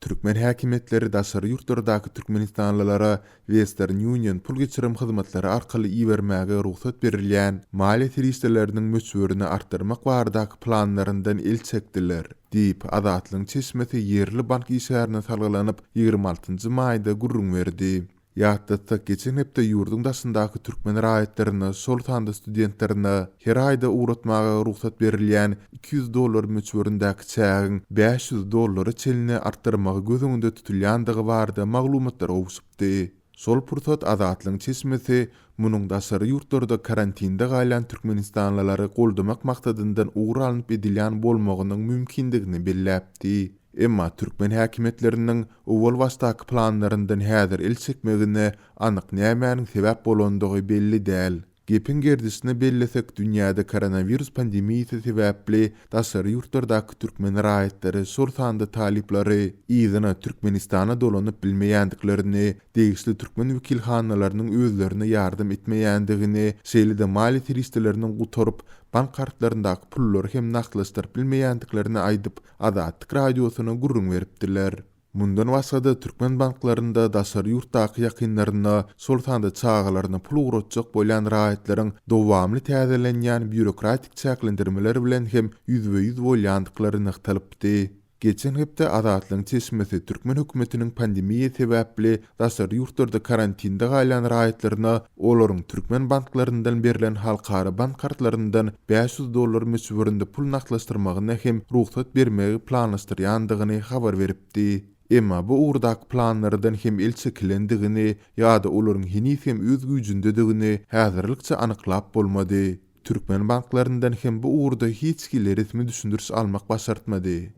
Türkmen häkimiýetleri daşary ýurtlardaky türkmenistanlylara Western Union pul geçirim hyzmatlary arkaly ibermäge rugsat berilýän maliýe serişdeleriniň möçberini artdyrmak baradaky planlaryndan el çekdiler, diýip, Azatlygyň çeşmesi ýerli bank işgärine salgylanyp, 26 maýda gürrüň berdi. Ýatlatsak, geçen hepde ýurduň daşyndaky türkmen raýatlaryna, şol sanda studentlerine her aýda ugratmaga rugsat berilýän 200 dollar möçberindäki çägiň 500 dollara çenli artdyrmagy göz öňünde tutulýandygy barada maglumatlar gowşupdy. Şol pursat Azatlygyň çeşmesi munuň daşary ýurtlarda karantinde galýan türkmenistanlylary goldamak maksadyndan ugur alnyp edilýän bolmagynyň mümkindigini belläpdi. Emma türkmen häkimiýetleriniň owal başdaky planlaryndan häzir el çekmegine anyk nämäniň sebäp bolandygy belli däl. Gepiň gerdişine bellesek, dünýäde koronawirus pandemiýasy sebäpli daşary ýurtlardaky türkmen raýatlary, şol sanda talyplary yzyna Türkmenistana dolanyp bilmeýändiklerini, degişli türkmen wekilhanalarynyň özlerine ýardam etmeýändigini, şeýle-de maliýe serişdeleriniň gutaryp, bank kartlaryndaky pullary hem nagtlaşdyryp bilmeýändiklerini aýdyp, Azatlyk Radiosyna gürrüň beripdiler. Mundan başga-da, türkmen banklarynda daşary ýurtdaky ýakynlaryna, şol sanda çagalaryna pul ugratjak bolýan raýatlaryň dowamly täzelenýän býurokratik çäklendirmeler bilen hem ýüzbe-ýüz bolýandyklary nygtalypdy. Geçen hepde Azatlygyň çeşmesi türkmen hökümetiniň pandemiýa sebäpli daşary ýurtlarda karantinde galýan raýatlaryna olaryň türkmen banklaryndan berlen halkara bank kartlaryndan 500 dollar möçberinde pul nagtlaşdyrmagyna hem rugsat bermegi planlaşdyrýandygyny habar beripdi. Emma bu ugurdaky planlardan hem el çekilendigini ýa-da olaryň heniz hem öz güýjündedigini häzirlikçe anyklap bolmady. Türkmen banklaryndan hem bu ugurda hiç hili resmi düşündiriş almak başartmady.